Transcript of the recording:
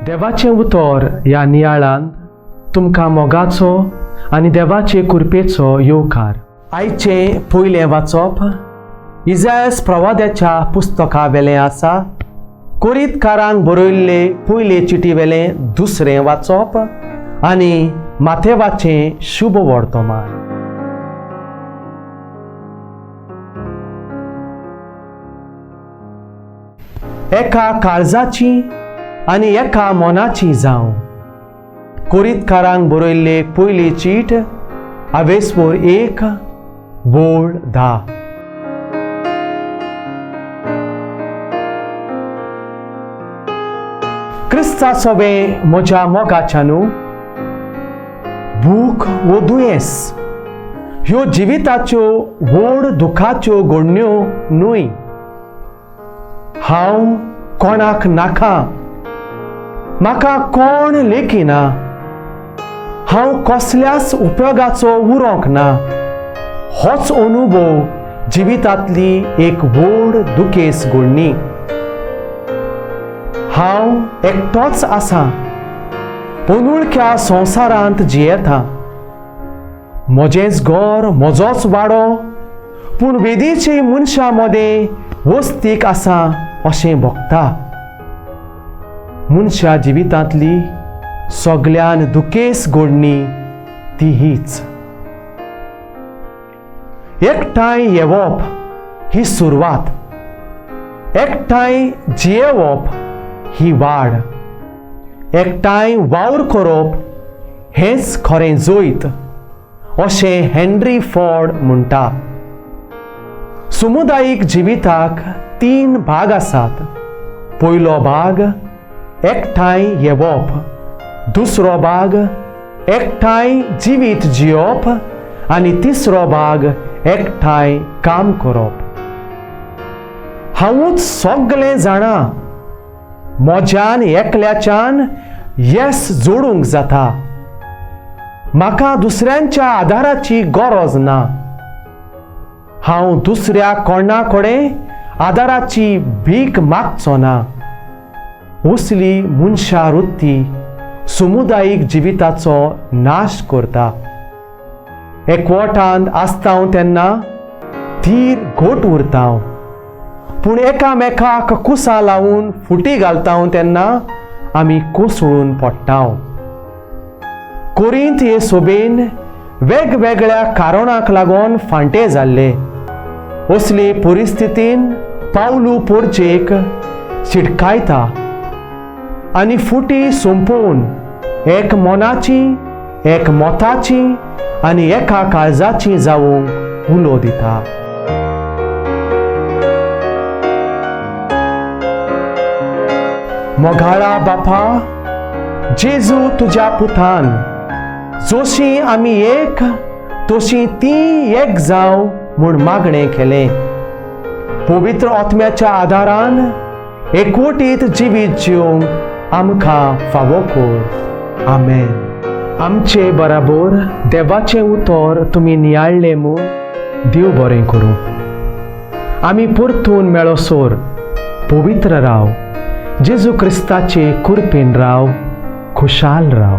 देवाचें उतर ह्या नियाळांत तुमकां मोगाचो आनी देवाचे कृपेचो येवकार. आयचें पयलें वाचप इजायस प्रवाद्याच्या पुस्तका वेलें आसा. कोरीतकारांक बरयल्ले पयले चिटी वेलें दुसरें वाचप आनी माथेवाचें शुभ वर्तमान. एका काळजाची आनी एका मनाची जावं. कोरीतकारांक बरयल्ले पयली चीट आवेसवोर 1 वोळ 10. क्रिस्ता सोबे म्हज्या मोगाच्यानू, भूक वो दुयेंस ह्यो जिविताच्यो व्हड दुखाच्यो घडण्यो न्हय. हांव कोणाक नाका, म्हाका कोण लेखिना, हांव कसल्याच उपयोगाचो उरोंक ना. होच अनुभव जिवितांतली एक व्हड दुखेस घडणी. हांव एकटोच आसा, पनुळक्या संवसारांत जियेता. म्हजेंच घर, म्हजोच वाडो, पूण वेदीचे मनशां मदें वस्तीक आसा अशें भोगता. मनशा जिवितांतली सगल्यान दुखेस घडणी ती हीच. एकठांय येवप ही सुरवात, एकठांय जियेवप ही वाड, एकठांय वावर करप हेंच खरें जैत अशें हेनरी फोर्ड म्हणटा. समुदायीक जिविताक 3 भाग आसात. पयलो भाग एकठांय येवप, दुसरो भाग एकठांय जिवीत जियोवप आनी तिसरो भाग एकठांय काम करप. हांवूच सगळें जाणा, म्हज्यान एकल्याच्यान येस जोडूंक जाता, म्हाका दुसऱ्यांच्या आदाराची गरज ना. हांव दुसऱ्या कोणा कडेन आदाराची भीक मागचो ना. असली मनशा वृत्ती समुदायीक जिविताचो नाश करता. एकवटांत आसता हांव तेन्ना धीर घट उरता, पूण एकामेकाक कुसां लावन फुटी घालता तेन्ना आमी कोसळून पडटा. कोरींत हे सोबेन वेगवेगळ्या कारणाक लागून फांटे जाल्ले. असले परिस्थितीन पावलू पोरचेक शिटकायता आनी फुटी सोंपोवन एक मनाची, एक मताची आनी एका काळजाची जावंक उलो दिता. मोगाळा बापा जेजू तुज्या पुतान, जशी आमी एक तशी ती एक जावं म्हूण मागणें केलें. पवित्र आत्म्याच्या आदारान एकवटीत जिवीत जिवंक आमकां फावो कर. आमेन. आमचे बराबर देवाचें उतर तुमी नियाळ्ळें म्हूण देव बरें करूं. आमी परतून मेळोसर पवित्र राव, जेजू क्रिस्ताचे कृपेन राव, खुशाल राव.